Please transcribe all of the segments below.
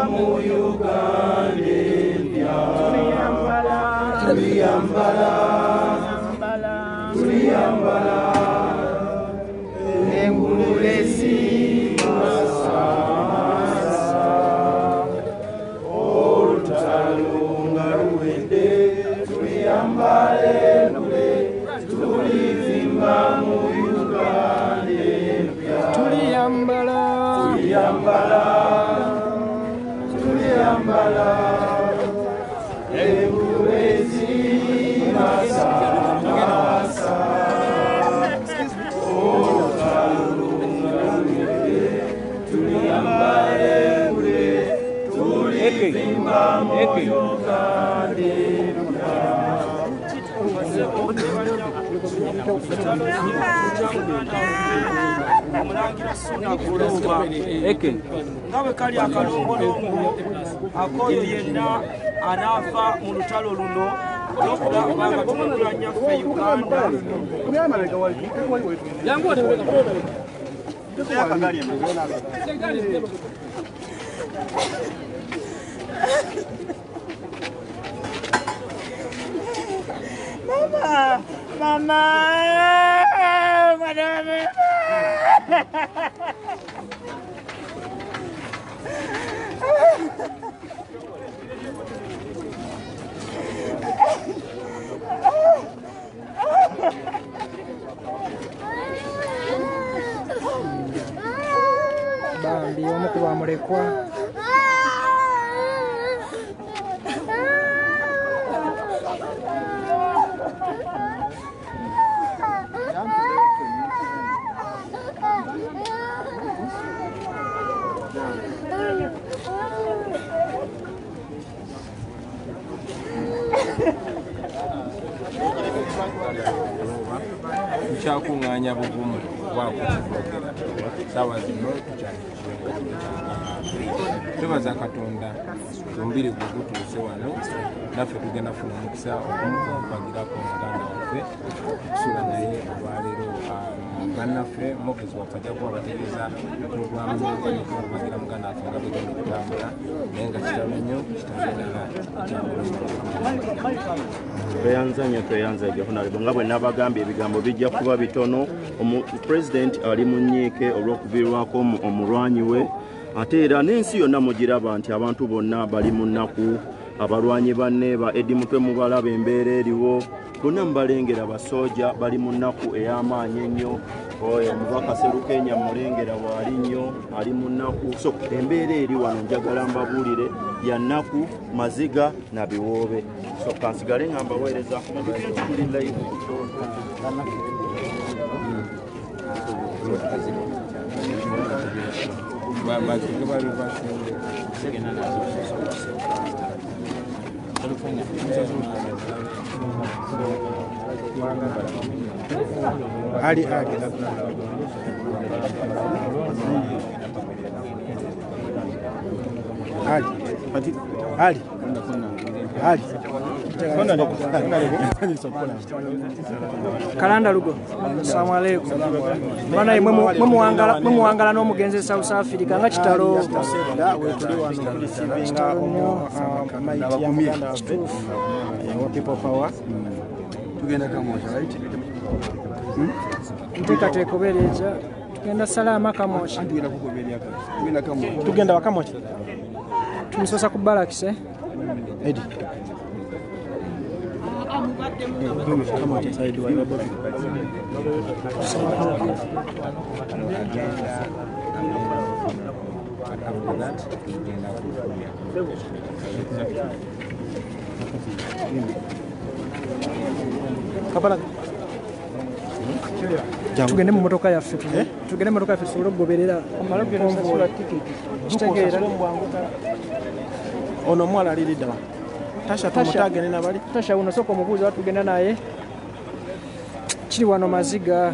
Mu Uganda empya tuliyambala, tuliyambala engule zimasamasa, olutalo nga luwedde tuliyambala engule, tulizimba mu Uganda empya tuliyambala, tuliyambala, tuliyambala engule zimasamasa, olutalo nga luwedde tuliyambala engule, tulizimba mu Uganda empya. Omulangira Ssuuna Guluba nga bwe kali akalombolombo ak'oyo yenna anaafa mu lutalo luno olw'okuba nga tununula nnyaffe Uganda. Mama, mama, mama. Bambi omu ku bamulekwa. Tukyakuŋŋaanya buvumu bwakukyogera saawa zino twebaza Katonda omubiri gwe gutuuse wano, naffe tugenda funa omukisa okumupagirako muganda waffe okusula naye olwaleero. Bannaffe omwogezi waffe ajja kuba bategeeza pulogulaamu okubagira muganda waffe nga bwegenda okutambula, naye nga kitalo nnyo, kitalo ddala ekyabulungi. Tweyanza nnyo, tweyanza Honorable, nga bwe nabagambye ebigambo bijja kuba bitono. President ali mu nnyiike olw'okuviirwako omulwanyi we, ate era n'ensi yonna mugiraba nti abantu bonna bali mu nnaku. Abalwanyi banne ba Eddie Mutwe mubalaba embeera eriwo, bonna mubalengera, basooja bali mu nnaku ey'amaanyi ennyo. Oyo omubaka Serukenya mulengera waali nnyo, ali mu nnaku. So embeera eri wano njagala mbabuulire ya nnaku, maziga na biwoobe. So kansigale nga mbaweereza, mujjukire nti tuli live. Ali Ali Ali Ali Ali Kalanda Lugo, assalamu alaikum. Bana mwe muwangala n'omugenzi e South Africa nga kitalo. People power. Nteekateeka obeera eja tugenda Salaama Kamwokya. Tugenda wa Kamwokya. Tumusosa ku barracks eh? Eddie. Kamwokya side wa Bobby. Tugende mu motoka yaffe, tugende mu motoka yaffe tusobole okugoberera kitegeera. Ono omuwala ali lidda wa Tasha, tumutagende nabali Tasha uno sooka omubuuza oba tugenda naye. Kiri wano maziga.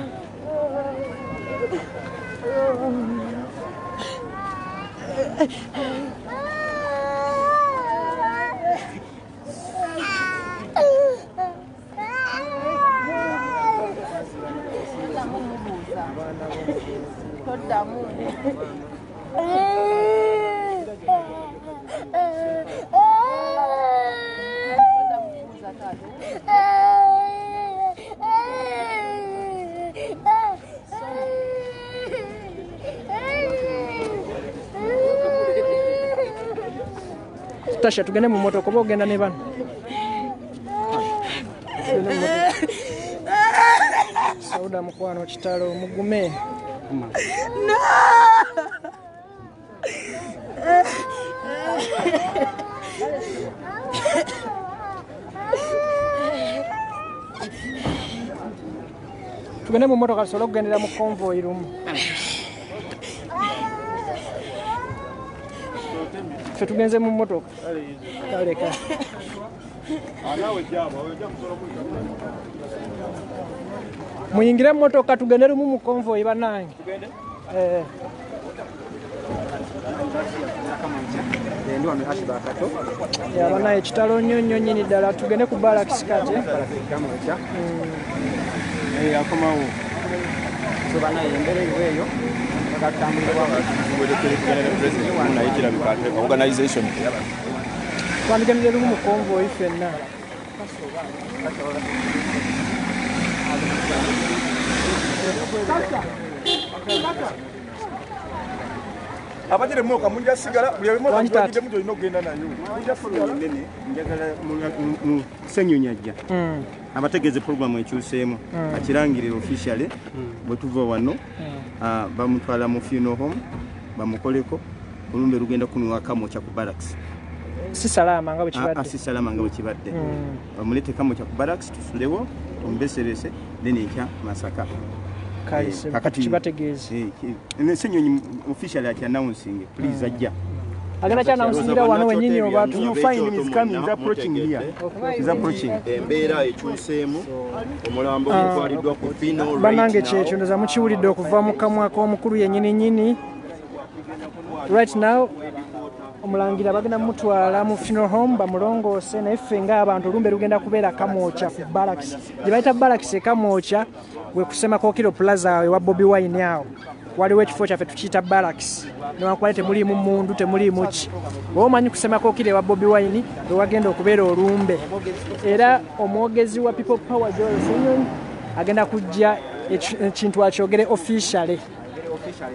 Tasha tugende mu motoka oba ogenda ne bano. Sauda mukwano kitalo mugume. No. Tugende mu motoka tusobole okugendera mu convoy lumu. Ffe tugenze mu motoka. Kale kale. Muyingire mu motoka tugende lumu mu convoy bannange. Ya banaye kitalo nnyo nnyo nnyini ddala tugende ku barracks kati. Akomawo. So banaye embere eyo organization. Twandigendere lumu mu convoy ffenna. Abadde mmoka mujja sigala buli mmoka mujja mujja olina okugenda nayo. Mujja sigala nene njagala mu Ssenyonyi ajja. Abategeeze program ekyuseemu akirangirira officially bwe tuva wano bamutwala mu funeral home bamukoleko olumbe lugenda kunuwa Kamwokya ku barracks. Si salama nga bwe kibadde. Si salama nga bwe kibadde. Bamulete Kamwokya ku barracks tusulewo tumbeserese then enkya Masaka. Kakati kibategeeze. Ssenyonyi officially aki announcing please ajja. Agenda kya announcing wano wennyini oba you find him is coming, is approaching here. Is approaching. Embeera ekyuseemu omulambo gutwaliddwa ku funeral. Bannange kyekyo ndoza mukiwulidde okuva mu kamwa k'omukulu yennyini nnyini. Right now omulangira bagenda mutwala mu funeral home bamulongoose naye ffe ng'abantu olumbe lugenda kubeera Kamwokya ku barracks. Gye bayita barracks e Kamwokya we kusema Kokiro Plaza ewa Bobi Wine awo. Waliwo ekifo kyaffe tukiyita barracks. Newankubadde temuliimu mmundu temuliimu ki. Bw'oba omanyi kusema Kokiro ewa Bobi Wine lwe wagenda okubeera olumbe. Era omwogezi wa People Power Joel Ssenyonyi agenda kujja ekintu akyogere officially.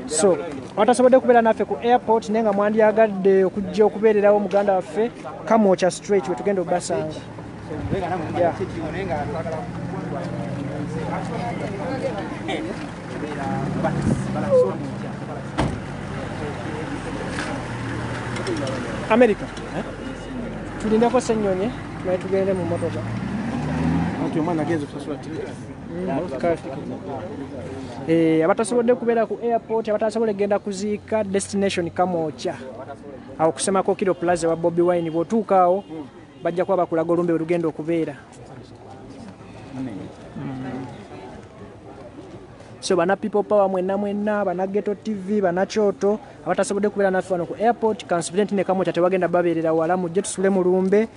So watasobodde kubeera naffe ku airport naye nga mwandyagadde okujja okubeererawo muganda waffe Kamwokya straight we tugenda obbasanga. Yeah. America. Tulindeko Ssenyonyi naye tugende mu motoka. Abatasobodde kubeera ku airport abatasobodde kugenda kuziika destination Kamwokya. Awo kusema Kokiro Plaza wa Bobi Wine bw'otuuka awo bajja kuba bakulaga olumbe lugenda okubeera. So bana People Power mwenna mwenna, bana Ghetto TV, bana Kyoto abatasobodde kubeera naffe wano ku airport kansubire ne Kamwokya tewagenda babeerera wala mujje tusule mu lumbe.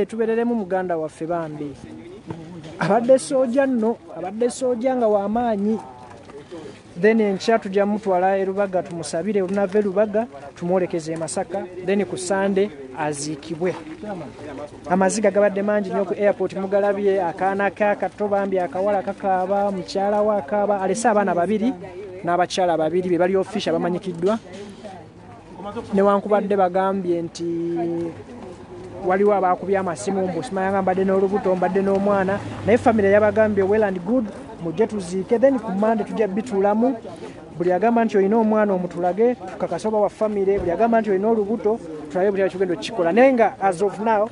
Tubeereremu muganda waffe bambi. Abadde sooja nno, abadde sooja nga w'amaanyi. Then enkya tujja mutwala e Lubaga tumusabire olunava e Lubaga tumwolekeze e Masaka then ku Sunday aziikibwe. Amaziga gabadde mangi nnyo ku airport mugalabye akaana ke akato bambi akawala kakaaba, mukyala we akaaba, alese abaana babiri n'abakyala babiri be bali official bamanyikiddwa. Newankubadde bagambye nti waliwo abaakubye amasimu mbu simanyi mbadde n'olubuto mbadde n'omwana naye famire yabagambye well and good mujje tuziike then ku Monday tujja bituulamu. Buli agamba nti olina omwana omutulage tukakase oba wa famire, buli agamba nti olina olubuto tulabe buli kigenda okukikola naye nga as of now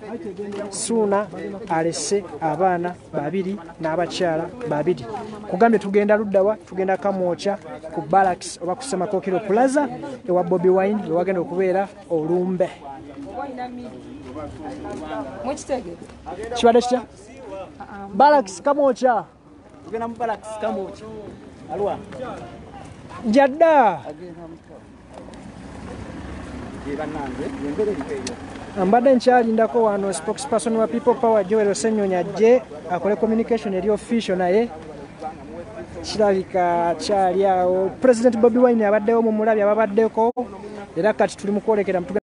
Ssuuna alese abaana babiri n'abakyala babiri. Kugambye tugenda luddawa tugenda Kamwokya ku barracks oba ku Ssemakokiro Plaza ewa Bobi Wine we wagenda okubeera olumbe. Kibadde kitya? Barracks Kamwokya. Tugenda mu barracks Kamwokya. Alwa. Njadda. Mbadde nkyalindako wano spokesperson wa People Power Joel Ssenyonyi ajje akole communication eri official naye kirabika kyali awo. President Bobi Wine abaddewo mumulabye ababaddeko era kati tuli mu kwolekera.